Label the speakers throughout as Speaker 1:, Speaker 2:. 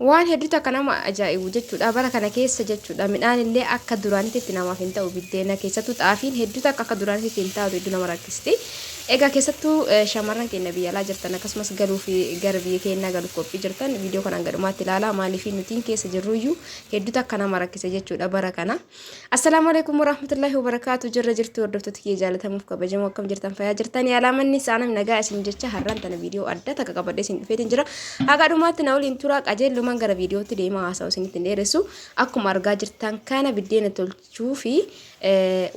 Speaker 1: Waan hedduu takka nama ajaa'ibu jechuudha. Bara kana keessa jechuudha. Midhaan illee akka duraanitti namaaf hin ta'u biddeena keessattuu xaafiin hedduu takka akka duraanitti hin taatu hedduu nama rakkisti. Egaa keessattuu shamarran keenya biyya alaa jirtan akkasumas galuu fi gara biyya keenyaa galuuf qophii jirtan viidiyoo kanaan gadhumaatti ilaalaa maaliif nutiin keessa jirruyyuu hedduu takka nama rakkise jechuudha bara kana. Assalaamu alaikum warahmatullahi wabarakaatu jirra jirtu hordoftoota kiyya jaalatamuuf kabajamoo akkam jirtan fayyaa jirtan yaalaamanni saanam nagaa isin jecha har'aan tana viidiyoo adda takka qabadhee isin dhufeetiin jira haga dhumaatti na waliin turaa qajeellumaan gara viidiyootti deemaa haasa'u isinitti hin dheeressu akkuma argaa jirtan kana biddeena tolchuu fi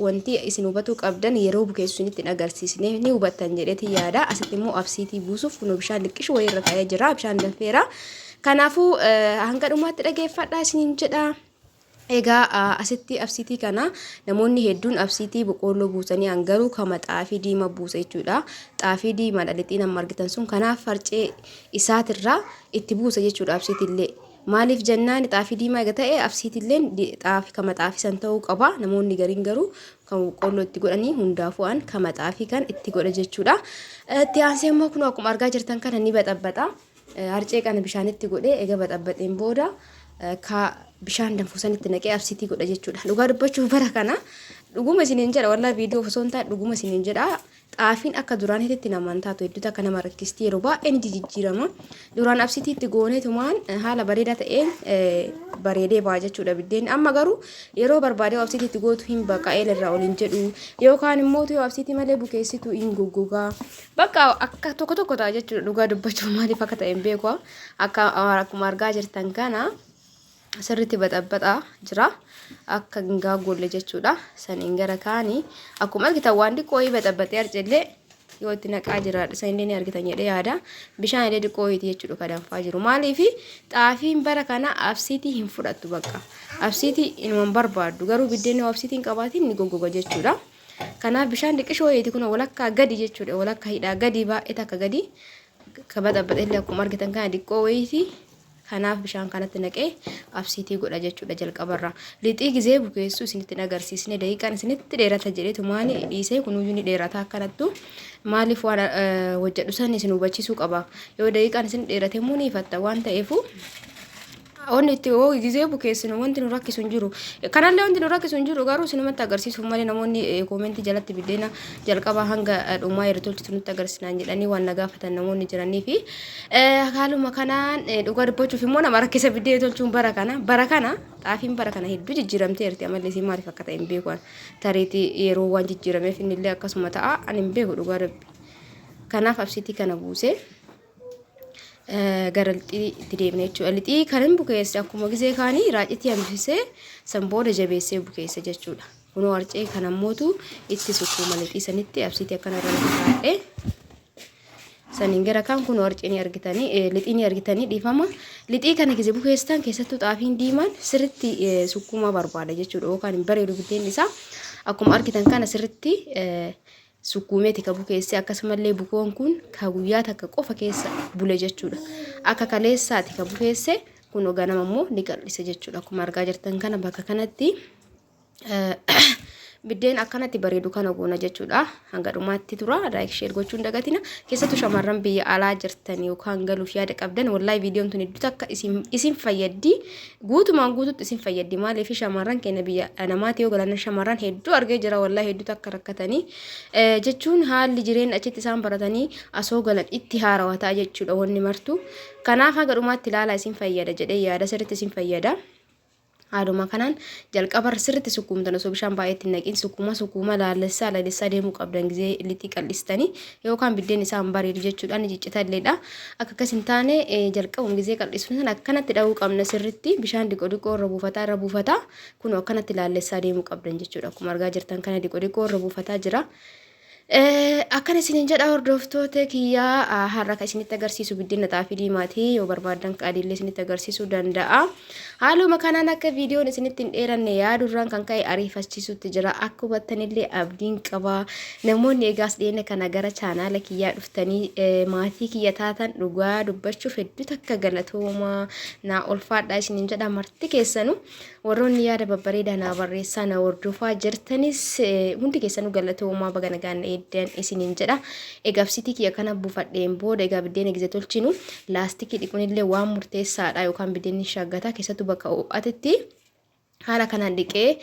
Speaker 1: wanti isin hubatuu qabdan yeroo bukeessu isinitti hin agarsiisne ni hubattan jedheetiin yaada asitti immoo absiitii buusuuf kunoo bishaan liqqishu wayii irra kaa'ee jira bishaan danfeera kanaafuu hanga dhumaatti dhageeffadhaa isiniin jedha. Egaa asitti absiitii kana namoonni hedduun absiitii boqqoolloo buusanii an garuu kama xaafii diima buusa jechuudha. Xaafii diimaadha lixiin amma argitan sun kanaaf farcee isaatirraa itti buusa jechuudha absiitillee. Maaliif jennaan xaafii diimaa egaa ta'e absiitilleen xaafii kama xaafii san ta'uu qaba. Namoonni gariin garuu kan boqqoolloo itti godhanii hundaafuu an kama xaafii kan itti godha jechuudha. Itti aansee immoo kun akkuma argaa jirtan kana ni baxabbaxa. Harcee kana bishaanitti godhee eega baxabbaxeen booda ka bishaan danfu sanitti naqee absiitii godha jechuudha. Dhugaa dubbachuuf bara kana dhuguma isiniin jedha wallaahi viidiyoo osoo hin taane dhuguma isiniin jedha. Xaafiin akka duraanitti namaan taatu hedduutu akka nama rakkisti yeroo baay'ee ni jijjiirama. Duraan absiitii itti gooneetumaan haala bareedaa ta'een bareedee ba'a jechuudha biddeen. Amma garuu yeroo barbaadee absiitii itti gootu hin baqa eelerraa ol hin jedhu yookaan immoo yoo absiitii malee bukeessitu hin goggogaa. Bakka akka tokko tokko ta'a jechuudha dhugaa dubbachuuf maaliif akka ta'e hin beeku. Akka akkuma argaa jirtan kana sirriitti baxabbaxaa jira. Akka hin gaaggolle jechuudha. Saniin gara kaanii akkuma argitan waan xiqqoo wayii baxabbaxee arcellee yoo itti naqaa jiraadha. San illee ni argitan jedhee yaada. Bishaan illee xiqqoo wayiiti jechuudha kan danfaa jiru. Maaliif xaafiin bara kana absiitii hin fudhattu bakka. Absiitii inuma hin barbaaddu. Garuu biddeen yoo absiitii hin qabaatin ni goggoga jechuudha. Kanaaf bishaan xiqqishoo wayiiti kun walakkaa gadi jechuudha. Walakkaa hidhaa gadi baay'ee takka gadi. Ka baxabbaxe illee akkuma argitan kana xiqqoo wayiiti. Kanaaf bishaan kanatti naqee absiitii godha jechuudha jalqabarra. Lixii gizee bukeessuu isinitti hin agarsiisne daqiiqaan isinitti dheerata jedheetu maali dhiisee kunuyyuu ni dheerata akkanattu maaliif waan hojjedhu san isin hubachiisuu qaba. Yoo daqiiqaan isin dheerate immoo ni ifatta waan ta'eefu Wanni itti hoo gizee bukeessinu wanti nu rakkisu hin jiru. Kanallee wanti nu rakkisu hin jiru garuu isinumatti agarsiisuuf malee namoonni koomentii jalatti biddeena jalqabaa hanga dhumaa yeroo tolchitu nutti agarsiisan jedhanii waan na gaafatan namoonni jiranii fi haaluma kanaan dhugaa dubbachuuf immoo nama rakkisa biddeena tolchuun bara kana bara kana xaafiin bara kana hedduu jijjiiramteerti amalli isii maaliif akka ta'e hin beeku tariitii yeroo waan jijjiirameef innillee akkasuma ta'a ani hin beeku dhugaa rabbi. Kanaaf absiitii kana buusee. Gara lixii itti deemna jechuudha. Lixii kan hin bukeesse akkuma gizee kaanii raacitii hambisee san booda jabeessee bukeesse jechuudha. Kunoo harcee kan ammootu itti sukkuuma lixii sanitti absiitii akkana irra lafa kaa'ee saniin gara kaan kunoo harcee ni argitanii lixii ni argitanii dhiifama. Lixii kana gizee bukeessitan keessattuu xaafiin diimaan sirritti sukkuumaa barbaada jechuudha. Yookaan hin bareedu biddeen isaa akkuma argitan kana sirritti sukkuumeeti ka bukeesse akkasumallee bukoon kun ka guyyaa takka qofa keessa bule jechuudha. Akka kaleessaati ka bukeesse kun ganama immoo ni qal'ise jechuudha. Akkuma argaa jirtan kana bakka kanatti biddeen akkanatti bareedu kana goona jechuudha. Hanga dhumaatti tura. Like share gochuun dagatina. Keessattuu shamarran biyya alaa jirtan yookaan galuuf yaada qabdan wallahi viidiyoon tun hedduu takka isin fayyaddi. Guutumaan guututti isin fayyaddi maaliif shamarran keenya biyya namaati yoo galan shamarran hedduu argee jira wallahi hedduu takka rakkatanii jechuun haalli jireenya achitti isaan baratanii asoo galan itti haarawaa ta'a jechuudha wanni martu kanaaf haga dhumaatti ilaalaa isin fayyada jedhee yaada sirriitti isin fayyada. Haaluma kanaan jalqabarra sirriitti sukkuumtan osoo bishaan baay'eetti hin naqin sukkuuma sukkuuma laalessaa laalessaa deemuu qabdan gizee lixii qal'istanii yookaan biddeen isaa hin bareedu jechuudha ni ciccitalleedha. Akka akkas hin taane jalqabuma gizee qal'isnu sana akkanatti dha'uu qabna sirritti bishaan diqo diqoo irra buufataa irra buufataa kunoo akkanatti laallessaa deemuu qabdan jechuudha. Akkuma argaa jirtan kana diqo diqoo irra buufataa jira. Akkana isiniin jedha hordoftoota kiyyaa har'a kan isinitti agarsiisu biddeen xaafii diimaati yoo barbaaddan adiillee isinitti agarsiisuu danda'a. Haaluma kanaan akka viidiyoon isinitti hin dheeranne yaadurraan kan ka'e ariifachiisutti jira. Akka hubattanillee abdiin qaba. Namoonni egaas dhiyeenya kana gara chaanaala kiyyaa dhuftanii maatii kiyya taatan dhugaa dubbachuuf hedduu takka galatoomaa naa ulfaadhaa isiniin jedha marti keessanu. Warroonni yaada babbareedaa naa barreessaa na hordofaa jirtanis hundi keessanuu galatoomaa baga nagaan na eeddan isiniin jedha. Egaa absiitii kiyya kana buufadheen booda egaa biddeena gizee tolchinu laastikii dhiquun illee waan murteessaadha yookaan biddeenni shaggata keessattuu bakka ho'atetti. Haala kanaan dhiqee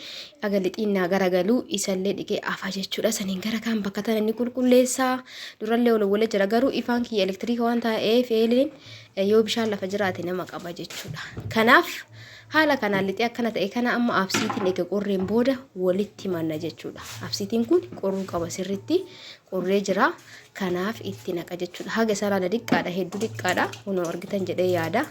Speaker 1: aga lixiin naa garagalu isallee dhiqee afa jechuudha. Saniin gara kaan bakka tana ni qulqulleessaa. Durallee ol wala jira garuu ifaan kiyya elektiriika waan ta'eef eeleen yoo bishaan lafa jiraate nama qaba jechuudha. Kanaaf haala kanaan lixee akkana ta'e kana amma absiitiin eega qorreen booda walitti manna jechuudha. Absiitiin kun qorruu qaba sirritti qorree jira. Kanaaf itti naqa jechuudha. Haga isaa laala diqqaadha hedduu diqqaadha. Kunoo argitan jedhee yaada.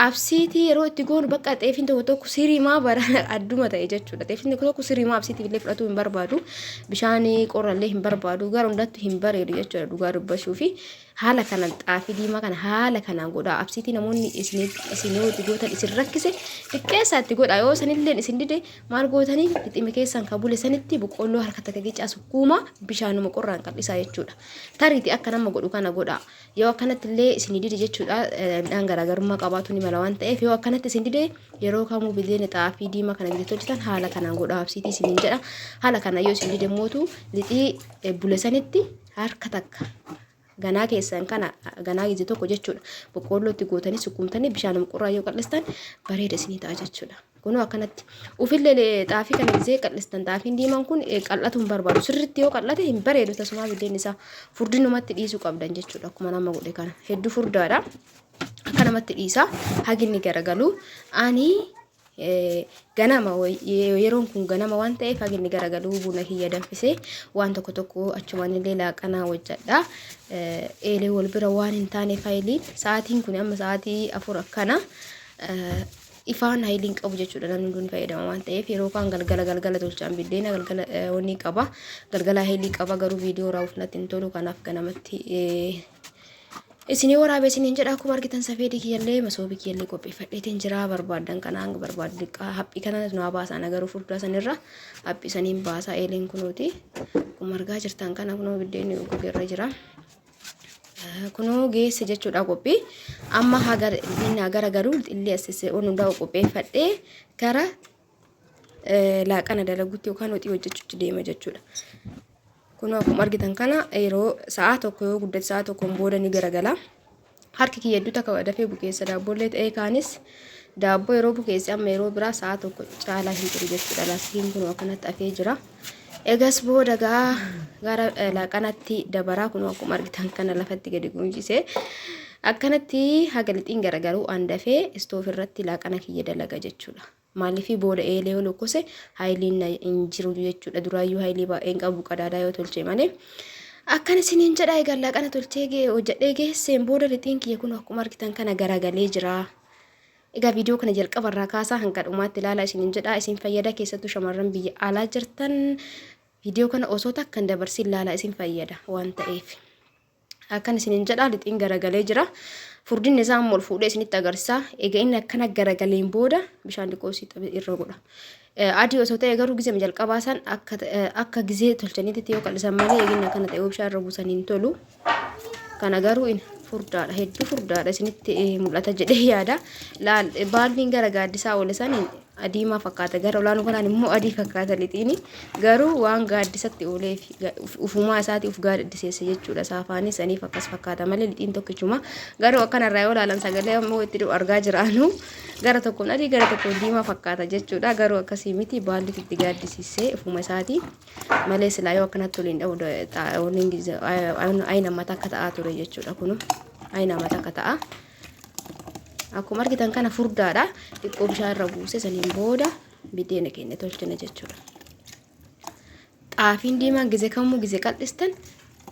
Speaker 1: Absiitii yeroo itti goonu bakka xeefiin tokko tokko siriimaa bara adduma ta'e jechuudha. Xeefiin tokko tokko siriimaa absiitiif illee fudhatuu hin barbaadu. Bishaan qorrallee hin barbaadu. Gara hundattuu hin bareedu jechuudha dhugaa dubbachuu fi haala kanaan xaafii diimaa kana haala kanaan godhaa. Absiitii namoonni isin yoo itti gootan isin rakkise xiqqeessaa itti godhaa. Yoo sanillee isin dide maal gootanii lixime keessan kan bule sanitti boqqoolloo harka takka qicaa sukkuuma bishaanuma qorraan qal'isaa jechuudha. Tariitii akka nama godhu kana godhaa. Yoo akkanatti illee isin dide jechuudha midhaan garaagarummaa qabaatu ni mala waan ta'eef yoo akkanatti isin dide yeroo kamuu bideena xaafii diimaa kana gidee tolchitan haala kanaan godhaa absiitii isiniin jedha. Haala kana yoo isin dide mootu lixii bule sanitti harka takka ganaa keessan kana ganaa gizee tokko jechuudha. Boqqoolloo itti gootanii sukkuumtanii bishaanuma qorraa yoo qal'istan bareeda isinii ta'a jechuudha. Kunoo akkanatti. Ufillee xaafii kana gizee qal'istan xaafiin diimaan kun qal'atu hin barbaadu. Sirriitti yoo qal'ate hin bareedu tasumaa biddeen isaa furdinumatti dhiisuu qabdan jechuudha. Akkuma nama godhe kana. Hedduu furdaadha. Akka namatti dhiisa. Haginni garagalu. Ani ganama yeroon kun ganama waan ta'eef haginni garagaluu buna kiyya danfisee waan tokko tokko achumaan illee laaqanaa hojjedha. Eelee wal bira waan hin taane faayiliin sa'aatiin kun amma sa'aatii 4 akkana. Ifaan hayiliin qabu jechuudha namni hunduu ni fayyadama waan ta'eef yeroo kaan galgala galgala tolchaan biddeena galgala wanni qaba galgala hayilii qaba garuu viidiyoo raawuuf natti hin tolu kanaaf ganamatti isinii waraabee isiniin jedha. Akkuma argitan safeedii kiyyallee masoobii kiyyallee qopheeffadheetiin jira barbaaddan kana hanga barbaaddu diqqaa haphii kana naa baasaa na garuu furdaa sanirra haphii saniin baasaa eeleen kunuuti akkuma argaa jirtan kana kunoo biddeenni gogeerra jira. Kunoo geesse jechuudha qophii. Amma haga inni gara garuu illee asise waan hundaa qopheeffadhee gara laaqana dalaguutti yookaan hoxii hojjechuutti deema jechuudha. Kunoo akkuma argitan kana yeroo sa'a tokko yoo guddate sa'a tokkoon booda ni garagala. Harki kiyya hedduu takka dafee bukeessa daabboollee ta'ee kaanis daabboo yeroo bukeesse amma yeroo biraa sa'a tokko caalaa hin turu jechuudha. Laastikiin kun akkanatti afee jira. Egas booda gaa gara laaqanatti dabaraa kun akkuma argitan kana lafatti gadi guunjise. Akkanatti haga lixiin garagaruu an dafee istoof irratti laaqana kiyya dalaga jechuudha. Maaliifii booda eelee yoo lokkose haayiliin hin jiru jechuudha. Duraayyuu haayilii baay'een qabu qadaadaa yoo tolche malee. Akkana isiniin jedha egaa laaqana tolchee hojjedhee geesseen booda lixiin kiyya kun akkuma argitan kana garagalee jira. Egaa viidiyoo kana jalqaba irraa kaasaa hanga dhumaatti ilaalaa isiniin jedha. Isin fayyada keessattuu shamarran biyya alaa jirtan viidiyoo kana osoo takka hin dabarsin ilaalaa isin fayyada waan ta'eef. Akkan isiniin jedha lixiin garagalee jira. Furdinni isaa amma ol fuudhee isinitti agarsiisa. Egaa inni akkana garagaleen booda bishaan xiqqoo isii irra godha. Adii osoo ta'e garuu gizee jalqabaa san akka gizee tolchaniitti yoo qal'isan malee eeginn akkana ta'e bishaan irra buusan hin tolu. Kana garuu in furdaadha hedduu furdaadha isinitti mul'ata jedhee yaada. Laal baalliin gara gaaddisaa oole san diimaa fakkaata gara olaanuu kanaan immoo adii fakkaata lixiini garuu waan gaaddisatti ooleef ufumaa isaatii uf gaaddiseesse jechuudha saafaanii saniif akkas fakkaata malee lixiin tokkichuma garuu akkanarraa yoo ilaalan sagalee ammoo itti dhufu argaa jiraanu gara tokkoon adii gara tokkoon diimaa fakkaata jechuudha garuu akkasii miti baalli itti gaaddisiisee ufuma isaatii malee silaa yoo akkanatti waliin dha'u ayina mataa akka ta'aa ture jechuudha kunu ayina mataa akka ta'a. Akkuma argitan kana furdaadha. Xiqqoo bishaan irra buuse saniin booda biddeena keenya tolchina jechuudha. Xaafiin diimaan gize kamuu gize qal'istan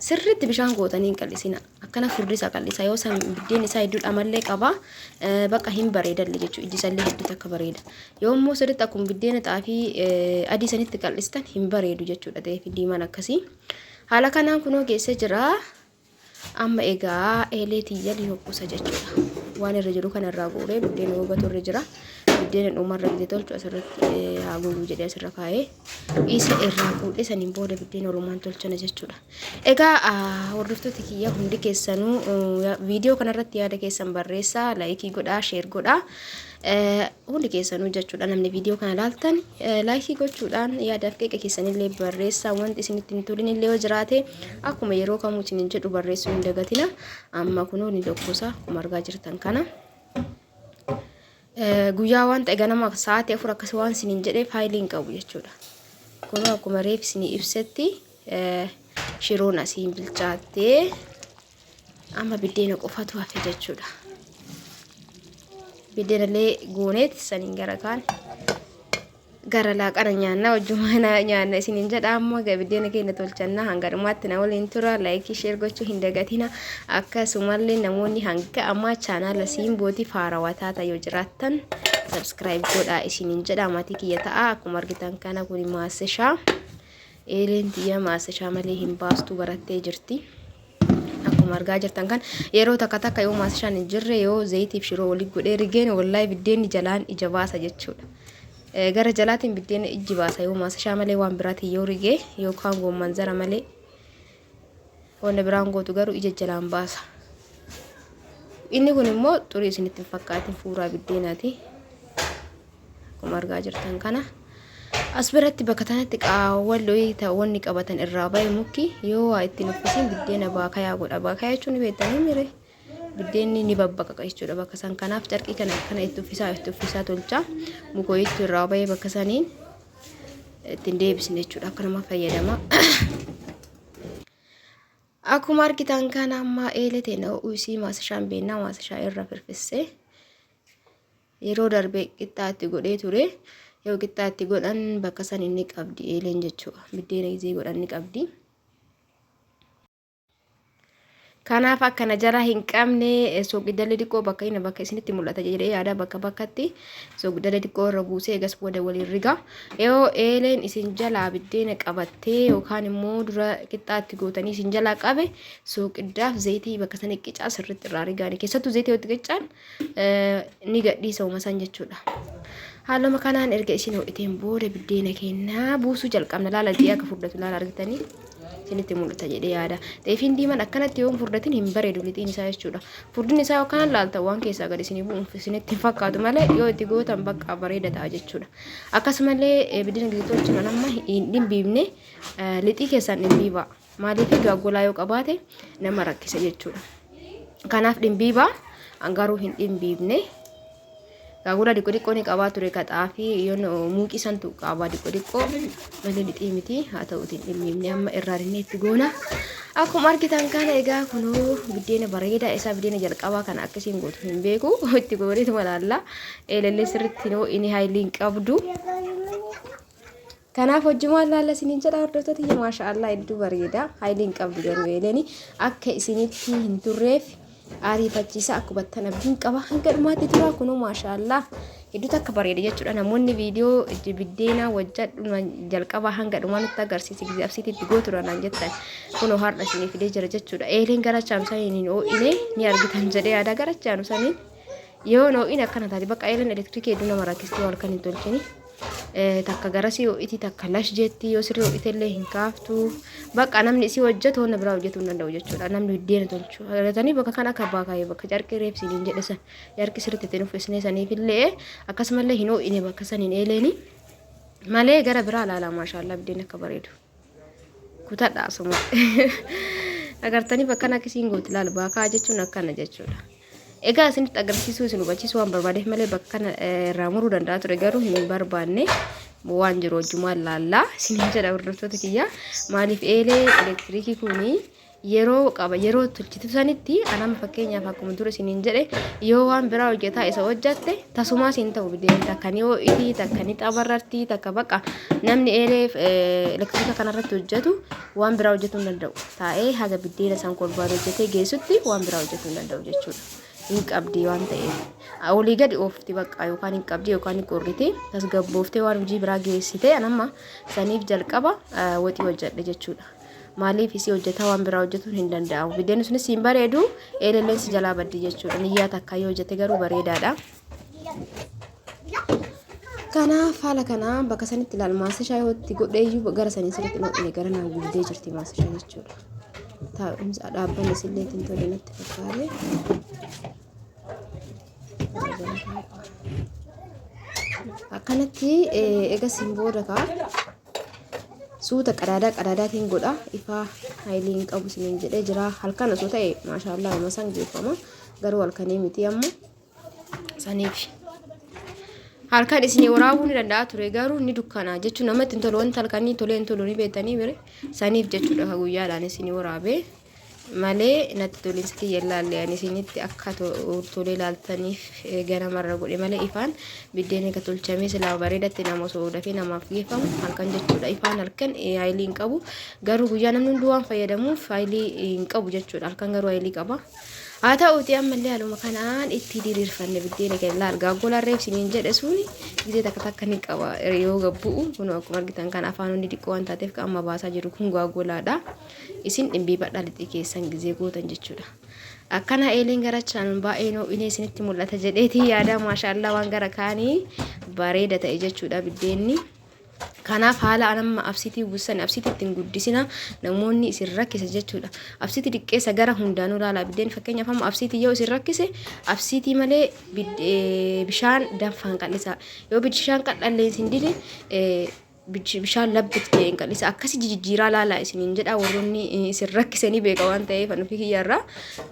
Speaker 1: sirriitti bishaan gootanii hin qal'isina. Akkana furdi isaa qal'isa. Yoo san biddeen isaa hedduu dhamallee qaba. Bakka hin bareedalle jechuudha. Iji isallee hedduu takka bareeda. Yoo immoo sirriitti akkuma biddeena xaafii adii sanitti qal'istan hin bareedu jechuudha. Xaafii diimaan akkasii. Haala kanaan kunoo geessee jira. Amma egaa eelee tiyya ni hokkusa jechuudha. Waan irra jiru kana irraa guuree buddeena gogatu irra jira. Biddeena dhumarra gite tolchu asirratti haa gogu jedhee asirra kaa'ee isa irraa fuudhee saniin booda biddeena walumaan tolchana jechuudha. Egaa hordoftoota kiyya hundi keessanuu viidiyoo kanarratti yaada keessan barreessaa, laayikii godhaa, sheer godhaa. Hundi keessanuu jechuudha namni viidiyoo kana laaltan laayikii gochuudhaan yaadaaf qeeqa keessanillee barreessaa wanti isinitti hin tolinillee yoo jiraate akkuma yeroo kamuu isinin jedhu barreessuu hin dagatina. Amma kunoo ni dokkosa akkuma argaa jirtan kana. Guyyaa waan ta'e ganama sa'aatii 4 akkas waan isinin jedhee faayilii hin qabu jechuudha. Kunoo akkuma reef isinii ibsetti shiroon asiin bilchaattee amma biddeena qofatu hafe jechuudha. Biddeena illee gooneet saniin gara kaan gara laaqana nyaanna wajjumaan nyaanna isiniin jedha. Amma biddeena keenya tolchanna hanga dhumaatti na waliin tura. Laayikii sheer gochuu hin dagatina. Akkasumallee namoonni hanga ammaa chaanaala Simbootiif haarawaa taata yoo jiraattan sabskiraayib godhaa isiniin jedha, maatii kiyya ta'a. Akkuma argitan kana kuni maasishaa eeleen tiyya maasishaa malee hin baastu barattee jirti. Akkuma argaa jirtan kan yeroo takka takka yoo maasishaan hin jirre yoo zayitiif shiroo waliin godhee rigeen wallaahi biddeenni jalaan ija baasa jechuudha. Gara jalaatiin biddeena ijji baasa yoo maasishaa malee waan biraatiin yoo rigee yookaan goomman zara malee wanta biraan gootu garuu ija jalaan baasa. Inni kun immoo xurii isinitti hin fakkaatin fuuraa biddeenaati. Akkuma argaa jirtan kana. As biratti bakka tanatti qaawwan lo'ii wanni qabatan irraa bahe mukki yoo waa ittiin uffisiin biddeena baakayaa godha. Baakayaa jechuun ni beektanii mire biddeenni ni babbaqaqa jechuudha bakka san. Kanaaf carqii kana akkana itti uffisaa itti uffisaa tolcha. Muka wayiitu irraa bahe bakka saniin ittiin deebisne jechuudha. Akka nama fayyadama. Akkuma argitan kana amma eelee teenya ho'uu isii maasashaan beennaa maasashaa irra firfissee yeroo darbe qixxaa itti godhee ture. Yoo qixxaa itti godhan bakka san inni qabdi eeleen jechuudha. Biddeena gizee godhan ni qabdi. Kanaaf akka na jalaa hin qabne soogiddalee xiqqoo bakka inni bakka isinitti mul'ata jedhee yaada bakka bakkatti soogiddalee xiqqoo irra buusee egas booda waliin riga. Yoo eeleen isin jalaa biddeena qabattee yookaan immoo dura qixxaa itti gootanii isin jalaa qabe sooqiddaaf zayitii bakka sanii qicaa sirriitti irraa rigaani. Keessattuu zayitii yoo itti qicaan ni gadhiisa uma san jechuudha. Haaluma kanaan erga isin ho'iteen booda biddeena keenyaa buusuu jalqabna. Laala ji'a akka furdatu laala argitanii isinitti mul'ata jedhee yaada. Xeefiin diimaan akkanatti yoo hin furdatin hin bareedu lixiin isaa jechuudha. Furdinni isaa yookaan laaltan waan keessaa gad isinii bu'u isinitti hin fakkaatu malee yoo itti gootan bakka bareeda ta'a jechuudha. Akkasumallee biddeena gizee tolchinu amma hin dhimbiibne lixii keessaan dhimbiibaa. Maaliif gaagolaa yoo qabaate nama rakkisa jechuudha. Kanaaf dhimbiibaa garuu hin dhimbiibne. Gaagura diqqoo diqqoo ni qabaa ture ka xaafii yoon muuqii santu qabaa diqqoo diqqoo malee lixii miti haa ta'uuti hin dhimmiibne amma irraa rinnee itti goona. Akkuma argitan kana egaa kunoo biddeena bareedaa isaa biddeena jalqabaa kana akkasiin gootu hin beeku itti gooneetuma laalla. Eelellee sirriitti inni haayilii hin qabdu. Kanaaf hojjumaan laalla isiniin jedha hordoftoota tiyya maasha Allah hedduu bareeda. Haayilii hin qabdu garuu eeleni akka isinitti hin turreef ariifachiisa akka hubattan abdiin qaba. Hanga dhumaatti tura kunoo maasha Allah hedduu takka bareeda jechuudha. Namoonni viidiyoo biddeenaa hojjedhu jalqabaa hanga dhumaa nutti agarsiisi gizee absiitti itti gootu naan jettan kunoo har'a isinii fidee jira jechuudha. Eeleen gara chaamsaniin hin oo'ine ni argitan jedhee yaada gara chaamsaniin yoo hin oo'ine akkana taati bakka eeleen elektirikii hedduu nama rakkistii halkan hin tolchini. Takka garasii ho'iti takka lash jetti yoo sirrii ho'ite illee hin kaaftu. Bakka namni isii hojjetu wanna biraa hojjetuu hin danda'u jechuudha. Namni biddeena tolchu. Agartanii bakka kana akka abbaa kaayee bakka carqii reebsiin hin jedhe san carqii sirriitti ittiin uffisnee saniif illee akkasumallee hin ho'ine bakka san hin eeleeni malee gara biraa ilaalaa maashaallaa biddeen akka bareedu. Kutadha asuma. Agartanii bakka kana akkasiin gooti laal baakaa jechuun akkana jechuudha. Egaa isinitti agarsiisuu isin hubachiisuu waan barbaadeef malee bakka kana irraa muruu danda'a ture garuu hin barbaanne waan jiru wajjumaan laallaa isiniin jedha hordoftoota kiyya. Maaliif eelee elektiriikii kuni yeroo qaba yeroo tolchitu sanitti anama fakkeenyaaf akkuma dura isiniin jedhe yoo waan biraa hojjetaa isa hojjatte tasumaa siin ta'u biddeen takka ni ho'iti takka ni xabararti takka baqa namni eelee elektiriika kanarratti hojjetu waan biraa hojjetuu hin danda'u. Taa'ee haga biddeena isaan kolbaan hojjetee geessutti waan biraa hojjetuu hin danda'u jechuudha. Hin qabdi waan ta'eef. Olii gadi oofti bakka yookaan hin qabdi yookaan hin qorriti. Tasgabbooftee waan hojii biraa geessite anamma saniif jalqaba waxii hojjedhe jechuudha. Maaliif isii hojjetaa waan biraa hojjetuun hin danda'amu. Biddeenni sunis hin bareedu eelelleen si jalaa baddi jechuudha. Niyyaa takka yoo hojjete garuu bareedaadha. Kanaaf haala kanaan bakka sanitti ilaal maasishaa yoo itti godhee iyyuu gara sanii sirriitti hin ho'ine gara naa gubdee jirti maasishaa jechuudha. Taa'umsa dhaabbanni isillee ittiin tole natti fakkaate. Akkanatti eegasiin booda kaa suuta qadaadaa qadaadaatiin godha ifaa haayilii hin qabu isiniin jedhee jira. Halkan osoo ta'e maashaallaa uma san geeffama garuu halkanii miti amma saniif. Halkan isinii waraabuu ni danda'a ture garuu ni dukkana jechuun namatti hin tolu wanta halkanii tolee hin tolu ni beektanii mire saniif jechuudha ka guyyaadhaan isinii waraabee malee natti tolinsa kiyya hin laalle ani isinitti akka tolee laaltaniif ganamarra godhe malee ifaan biddeen eega tolchamee silaa bareedatti nama osoo dafee namaaf geeffamu halkan jechuudha ifaan halkan haayilii hin qabu garuu guyyaa namni hunduu waan fayyadamuuf haayilii hin qabu jechuudha halkan garuu haayilii qaba. Haa ta'uutii ammallee haaluma kanaan itti diriirfanne biddeena keenya laal gaaggolaan reef isiniin jedhe suni gisee takka takka ni qaba yoo gabbu'u kun akkuma argitan kan afaan hundi xiqqoo waan taateef kan amma baasaa jiru kun gaaggolaadha. Isin dhimbiibadhaa lixii keessan gisee gootan jechuudha. Akkana eeleen garachaan baay'ee ho'inee isinitti mul'ata jedheetii yaada maashaallaa waan gara kaanii bareeda ta'e jechuudha biddeenni. Kanaaf haala an amma absitii bussan absitii ittiin guddisina namoonni isin rakkise jechuudha. Absitii diqqeessa gara hundaanuu ilaala biddeen fakkeenyaaf amma absitii yoo isin rakkise absitii malee bishaan danfaan qal'isa. Yoo bishaan qal'allee isin dide bishaan labbitti ta'e hin qal'isa. Akkasi jijjiiraa laala isiniin jedha warroonni isin rakkise ni beeka waan ta'eef an ofii kiyyarraa.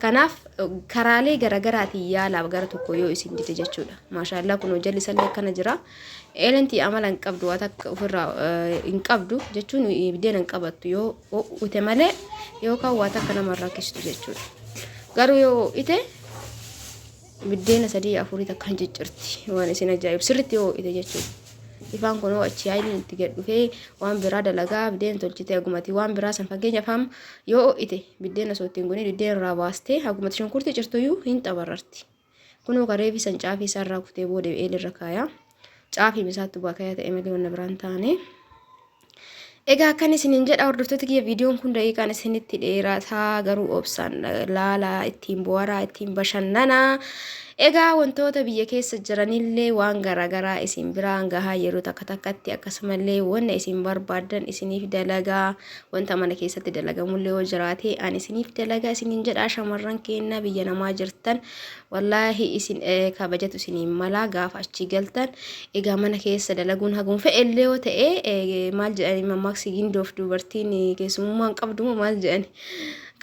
Speaker 1: Kanaaf karaalee garaagaraatiin yaalaaf gara tokko yoo isin dide jechuudha. Maashaallaa kun jalli isallee akkana jira. Eelentii amala hin qabdu waa takka ofirraa hin qabdu jechuun biddeena hin qabattu yoo ho'ute malee yookaan waa takka nama hin rakkistu jechuudha. Garuu yoo ho'ite biddeena sadii afurii takka hin ciccirti waan isin ajaa'ibu sirriitti yoo ho'ite jechuudha. Ifaan kun hoo achi haayiliin itti gad dhufee waan biraa dalagaa biddeena tolchite hagumati waan biraa san fakkeenyaaf amma yoo ho'ite biddeena osoo ittiin godhin biddeena irraa baastee hagumati shunkurtii cirtuyyuu hin xabararti. Kunoo ka reefi san caafii isaa irraa kutee booda eelirra kaaya. Caafii isaatti baakayaa ta'e malee wanna biraan taane. Egaa akkan isiniin jedha hordoftoota kiyya viidiyoon kun daqiiqaan isinitti dheerataa garuu obsaan laalaa ittiin boharaa ittiin bashannanaa. Egaa wantoota biyya keessa jiranillee waan garaagaraa isin biraan gahaa yeroo takka takkatti akkasumallee wanna isin barbaaddan isiniif dalagaa wanta mana keessatti dalagamullee yoo jiraate ani isiniif dalagaa isiniin jedhaa shamarran keenya biyya namaa jirtan wallaahi isin kabajatu isiniin malaa gaafa achi galtan egaa mana keessa dalaguun hagum fe'ellee yoo ta'e maal jedhani mammaaksi gindoof dubartiin keessumummaa hin qabdu moo maal jedhani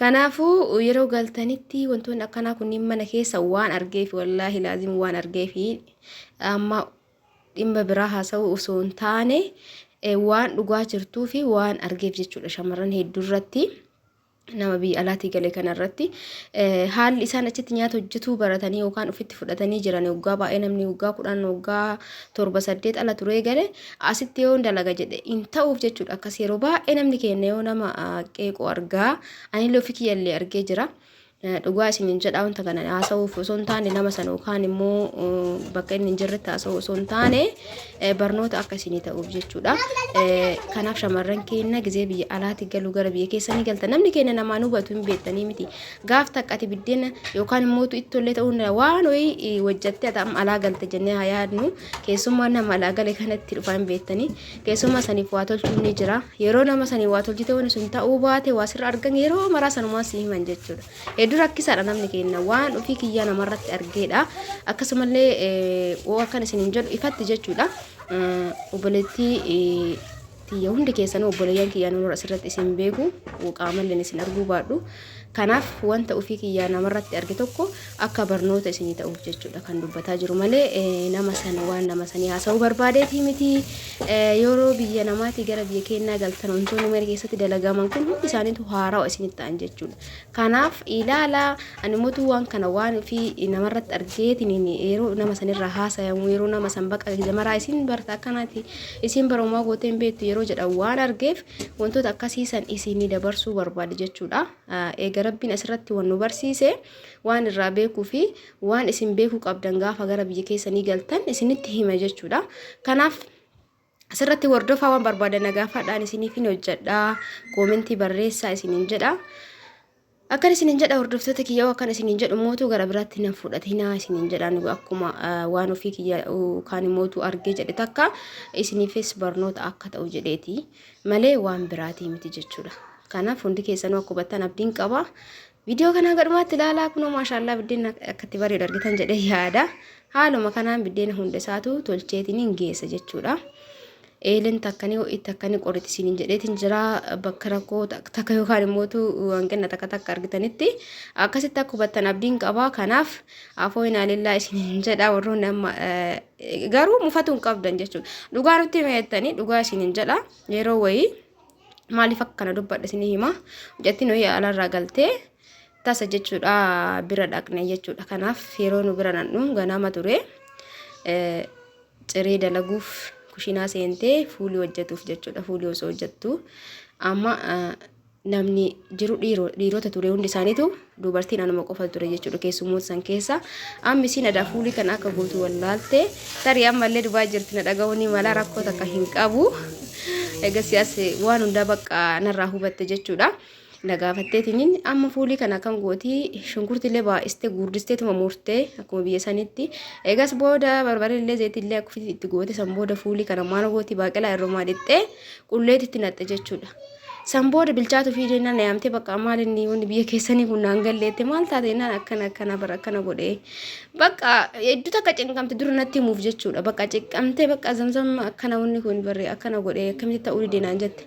Speaker 1: kanaafuu yeroo galtanitti wantoonni akkanaa kunniin mana keessa waan argeef wallaahi laazim waan argeefi amma dhimma biraa haasa'uu osoo hin taane waan dhugaa jirtuu fi waan argeef jechuudha shamarran hedduu irratti nama biyya alaatii gale kana irratti haalli isaan achitti nyaata hojjetuu baratanii yookaan ofitti fudhatanii jiran waggaa baay'ee namni waggaa 10 waggaa 7 8 ala turee gale asitti yoo dalaga jedhe hin ta'uuf jechuudha akkas yeroo baay'ee namni keenya yoo nama qeequ argaa anillee ofii kiyyallee argee jira. Dhugaa isiniin jedha wanta kana haasa'uuf osoo hin taane nama sana yookaan immoo bakka inni hin jirretti haasa'uu osoo hin taane barnoota akka isinii ta'uuf jechuudha. Kanaaf shamarran keenya gizee biyya alaatti galuu gara biyya keessanii galta namni keenya namaan hubatu hin beektanii miti. Gaaf takka ati biddeena yookaan immoo ittollee ta'uu danda'a waan wayii hojjattee ati amma alaa galte jennee haa yaadnu keessummaan nama alaa gale kanatti dhufaa hin beektanii. Keessummaa saniif waa tolchuun ni jira. Yeroo nama sanii waa tolchite wanni sun ta'uu baate waa sirra argan yeroo maraa sanumaan si himan jechuudha. Hedduu rakkisaadha namni keenya waan ofii kiyyaa namarratti argeedha. Akkasumallee oo akkan isiniin jedhu ifatti jechuudha. Obboleettii tiyya hundi keessanuu obboleeyyan kiyyaa nurra asirratti isin beeku qaamalleen isin arguu baadhu. Kanaaf wanta ofii kiyyaa namarratti arge tokko akka barnoota isinii ta'uuf jechuudha kan dubbataa jiru malee nama sana waan nama sanii haasa'uu barbaadeetii miti. Yeroo biyya namaatii gara biyya keenyaa galtan wantoonni mana keessatti dalagaman kun hundi isaaniitu haarawa isinitti ta'an jechuudha. Kanaaf ilaalaa ani mootuu waan kana waan ofii namarratti argeetiin yeroo nama sanirraa haasayamu yeroo nama san baqa maraa isin barta akkanaati isin barumaa gootee hin beektu yeroo jedhan waan argeef wantoota akkasii san isinii dabarsuu barbaade jechuudha. Eega Rabbiin asirratti wan nu barsiise waan irraa beekuu fi waan isin beekuu qabdan gaafa gara biyya keessanii galtan isinitti hima jechuudha. Kanaaf asirratti hordofaa waan barbaadan na gaafadhaan isiniif hin hojjedha. Koomentii barreessaa isiniin jedha. Akkan isinin jedha hordoftoota kiyya, akkan isinin jedhu mootuu gara biraatti nan fudhatinaa isinin jedhaan, akkuma waan ofii kiyya kaan mootuu argee jedhe takka isiniifis barnoota akka ta'u jedheeti malee waan biraatii miti jechuudha. Kanaaf hundi keessanuu akka hubattan abdiin qaba. Viidiyoo kana gadhumaatti ilaalaa. Kunoo maashaallaa, biddeen akkatti bareedu argitan jedhee yaada. Haaluma kanaan biddeena hunda isaatu tolcheetiin hin geessa jechuudha. Eeleen takkanii ho'i takkanii qoriti isiniin jedheetiin jira, bakka rakkoo takka yookaan immoo hanqina takka takka argitanitti akkasitti akka hubattan abdiin qaba. Kanaaf afoo hinaalillaa isiniin jedha. Warroonni amma garuu mufatu hin qabdan jechuudha. Dhugaa nutti himeettanii, dhugaa isiniin jedha. Yeroo wayii maaliif akka kana dubbadhe isinii hima. Mucattiin wayii alarraa galtee tasa jechuudha bira dhaqne jechuudha. Kanaaf yeroo nu bira naqnu ganama ture. Ciree dalaguuf kushinaa seentee fuulii hojjetuuf jechuudha. Fuulii osoo hojjettu amma namni jiru dhiirota ture hundi isaaniitu, dubartiin anuma qofa ture jechuudha keessummoota san keessa. Amma isiin adaa fuulii kana akka gootu wallaalte. Tarii ammallee dubaa jirti, na dhaga'uu ni mala, rakkoo takka hin qabu. Egasii as waan hundaa bakka narraa hubatte jechuudha. Na gaafatteetiin amma fuulii kana akkam gooti, shunkurtiillee baay'istee guurdisteetuma murtee akkuma biyya sanitti. Egas booda barbareellee zayitiillee akka itti goote, san booda fuulii kana maal gooti, baaqelaa irrumaa dhixxee qulleetitti naqxe jechuudha. San booda bilchaatu fi jennaan na yaamtee, bakka maal inni wanni biyya keessanii kun naan galleette, maal taate jennaan, akkana akkana bara akkana godhee, bakka hedduu takka cinqamte dura natti himuuf jechuudha. Bakka cinqamtee, bakka Zamzam akkana wanni kun barree akkana godhee akkamitti ta'uu dide naan jette.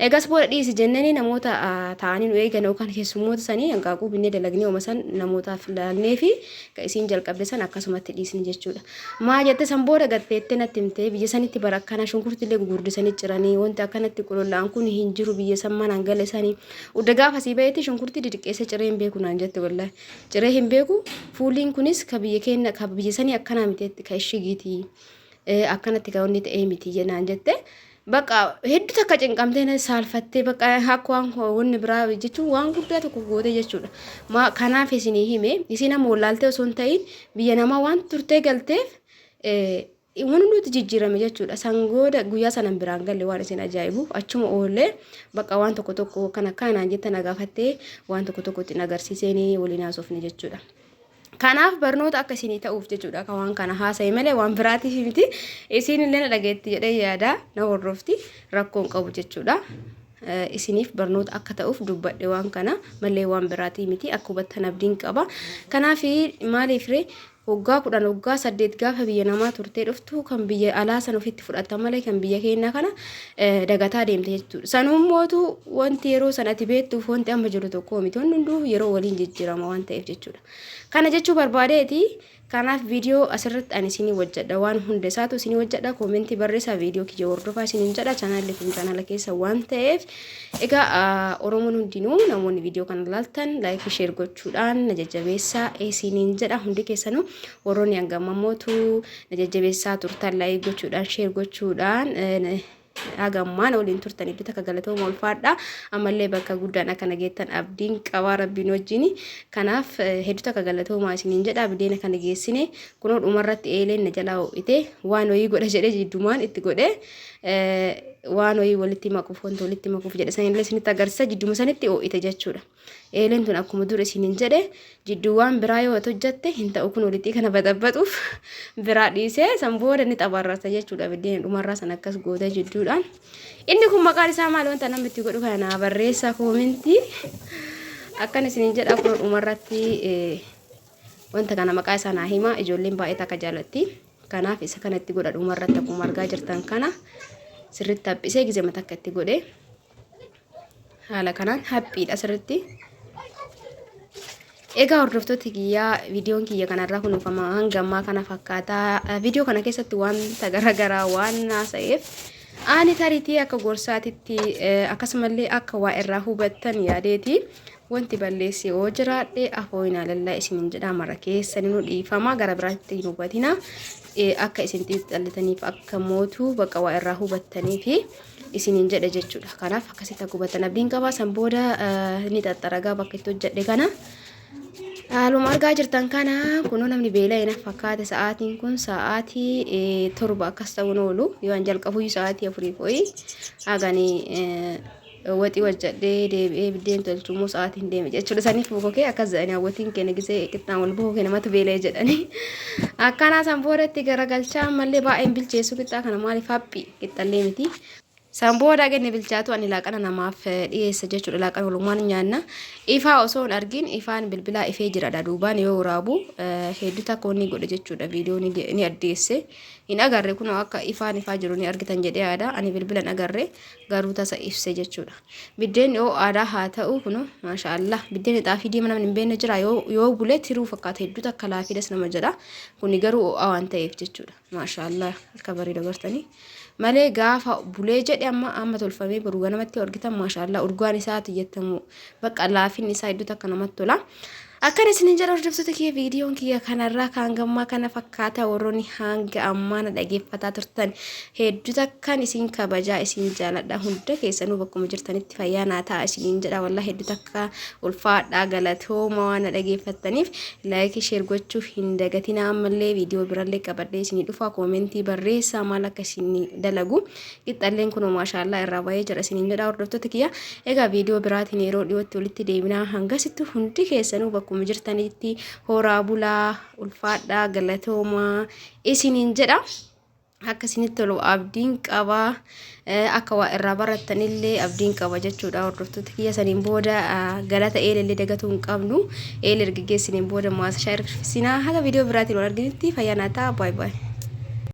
Speaker 1: Egas booda dhiisi jennanii namoota taa'anii nu eegan yookaan keessummoota sanii hanqaaquu binnee dalagnee oma san namootaaf laalnee fi ka isiin jalqabde san akkasumatti dhiisni jechuudha. Maa jette, san booda gatteettee natti himtee, biyya sanitti bara akkana shunkurtillee gugurdisanii ciranii, wanti akkanatti qulullaa'an kun hin jiru biyya san manaan gale sanii. Udda gaafa sii bahetti shunkurtii didiqqeessee ciree hin beeku naan jette, wallahi. Ciree hin beeku, fuuliin kunis ka biyya keenya ka biyya sanii akkanaa miti, ka ishigiiti. Akkanatti ka wanni ta'ee miti naan jette. Bakka hedduu takka cinqamtee na saalfattee, bakka akka waan wanni biraa jechuun waan guddaa tokko goote jechuudha. Maa kanaaf isinii hime, isin amma wallaaltee osoo hin ta'in biyya namaa waan turtee galteef waan hundumti jijjiirame jechuudha. Sangooda guyyaa sanan biraan galle, waan isin ajaa'ibu achuma oollee bakka waan tokko tokko kan akkanaan jette na gaafattee waan tokko tokko ittiin agarsiiseenii waliin haasofne jechuudha. Kanaaf barnoota akka isinii ta'uuf jechuudha kan waan kana haasa'e malee waan biraatiif miti. Isiin illee na dhageetti jedhee yaada, na hordofti, rakkoon qabu jechuudha. Isiniif barnoota akka ta'uuf dubbadhe waan kana malee waan biraatii miti, akka hubattan abdiin qaba. Kanaaf maaliif ree, waggaa 10, waggaa 8 gaafa biyya namaa turtee dhuftu kan biyya alaa san ofitti fudhatta malee kan biyya keenyaa kana dagataa deemte jechuudha. Sanummootu wanti yeroo san ati beektuuf wanti amma jiru tokko miti, wanti hunduu yeroo waliin jijjiirama waan ta'eef jechuudha. Kana jechuu barbaadeeti. Kanaaf viidiyoo asirratti ani isinii hojjedha, waan hunda isaatu isinii hojjedha. Koomentii barreessaa, viidiyoo kiyya hordofaa isiniin jedha. Chaanaalli kun chaanaala keessa waan ta'eef, egaa Oromoon hundinuu namoonni viidiyoo kana ilaaltan like, share gochuudhaan na jajjabeessaa isiniin jedha. Hundi keessanuu warroonni hanga ammootu na jajjabeessaa turtan, like gochuudhaan, share gochuudhaan haga ammaan waliin turtan iddoo takka galatooma, ulfaadha. Ammallee bakka guddaan akka nageettan abdiin qabaa rabbiin wajjin. Kanaaf hedduu takka galatoomaa isiniin jedha. Bideena kana geessine, kunoo dhumarratti eeleen na jalaa ho'ite, waan wayii godha jedhee jiddumaan itti godhe, waan wayii walitti makuuf, wanta walitti makuuf jedhe sanillee isinitti agarsiisa, jidduma sanitti ho'ite jechuudha. Eeleen tun akkuma dur isiniin jedhe jidduu waan biraa yoo hojjatte hin ta'u, kun walitti kana baxabaxuuf biraa dhiisee san booda ni xabarrata jechuudha. Biddeen dhumarraa san akkas goota jidduudhaan. Inni kun maqaan isaa maali, wanta namni itti godhu kana naa barreessaa koomentii. Akkan isiniin jedha, kun dhumarratti wanta kana maqaa isaa naa hima, ijoolleen baay'ee takka jaalatti. Kanaaf isa kana itti godha dhumarratti, akkuma argaa jirtan kana sirriitti haphisee gizema takka itti godhe. Haala kanaan haphiidha sirriitti. Egaa hordoftoota kiyyaa, viidiyoon kiyya kanarraa kunuunfama hanga ammaa kana fakkaata. Viidiyoo kana keessatti wanta garaagaraa waan haasa'eef ani tariitii akka gorsaatitti akkasumallee akka waa irraa hubattan yaadeeti. Wanti balleesse yoo jiraadhe afoo hinaalallaa isiniin jedha, mara keessan nu dhiifama, gara biraatti hin hubatina. Akka isin xiinxallitaniif akka mootuu bakka waa irraa hubattanii fi isiniin jedhe jechuudha. Kanaaf akkasitti akka hubattan abdiin qaba. San booda ni xaxxaragaa bakka itti hojjedhe kana. Haaluma argaa jirtan kana kunoo namni beela'e na fakkaate, sa'aatiin kun sa'aatii 7 akkas ta'uun oolu, yoo an jalqabuyyuu sa'aatii 4 fo'i haganii Waxii hojjadhee deebi'ee biddeen tolchu immoo sa'aatiin deeme jechuudha. Saniif bokokee akkas jedhanii hawwatiin keenya gisee qixxaan wal bokokee namatu beela'e jedhanii. Akkanaa san boodatti garagalchaa ammallee baay'een bilcheessu qixxaa kana maaliif haphii qixxallee miti. San booda genne bilchaatu ani laaqana namaaf dhiyeessa jechuudha. Laaqana walumaan nyaanna. Ifaa osoo hin argin ifaan bilbilaa ifee jiradha. Duubaan yoo waraabu hedduu takka wanni godhe jechuudha. Viidiyoo ni addeesse. Hin agarre kunoo akka ifaan ifaa jiru ni argitan jedhee yaada. Ani bilbila hin agarre garuu tasa ibse jechuudha. Biddeenni ho'aadha haa ta'u kunoo maasha Allah. Biddeenni xaafii diima namni hin beekne jira yoo bule tiruu fakkaata hedduu takka laafiidhas nama jedha. Kuni garuu ho'aa waan ta'eef jechuudha. Maasha Allah akka bareeda gartanii. Malee gaafa bulee jedhe amma amma tolfamee boru ganamatti argitan maasha Allah urgaan isaati jettamu bakka laafinni isaa hedduu takka namatti tola. Akkana isinin jedha hordoftoota kiyya viidiyoon kiyya kanarraa kan gammaa kana fakkaata warroonni hanga ammaa na dhageeffataa turtan hedduu takkan isin kabajaa isin jaaladha hunda keessanuu bakkuma jirtanitti fayyaa naa ta'a isinin jedha wallahi hedduu takka ulfaadhaa galatooma waan na dhageeffattaniif laayikii sheer gochuu hin dagatinaa ammallee viidiyoo birallee qabadhee isinii dhufa koomentii barreessaa maal akka isin dalagu Qixxalleen kunoo maashaallaa irraa bahee jira isiniin jedha hordoftoota kiyya. Egaa viidiyoo biraatiin yeroo dhiyootti walitti deebinaa hangasittu hundi keessanuu bakkuma jirtanitti horaa bulaa ulfaadhaa galatoomaa isiniin jedha. Akka isinitti tolu abdiin qaba. Akka waa irraa barattanillee abdiin qaba jechuudha hordoftoota kiyya saniin booda galata eelellee dagatuu hin qabnu. Eele erga geessiniin booda maasashaa ergisinaa haga viidiyoo biraatiin wal arginitti fayyaa naa ta'a baay baay.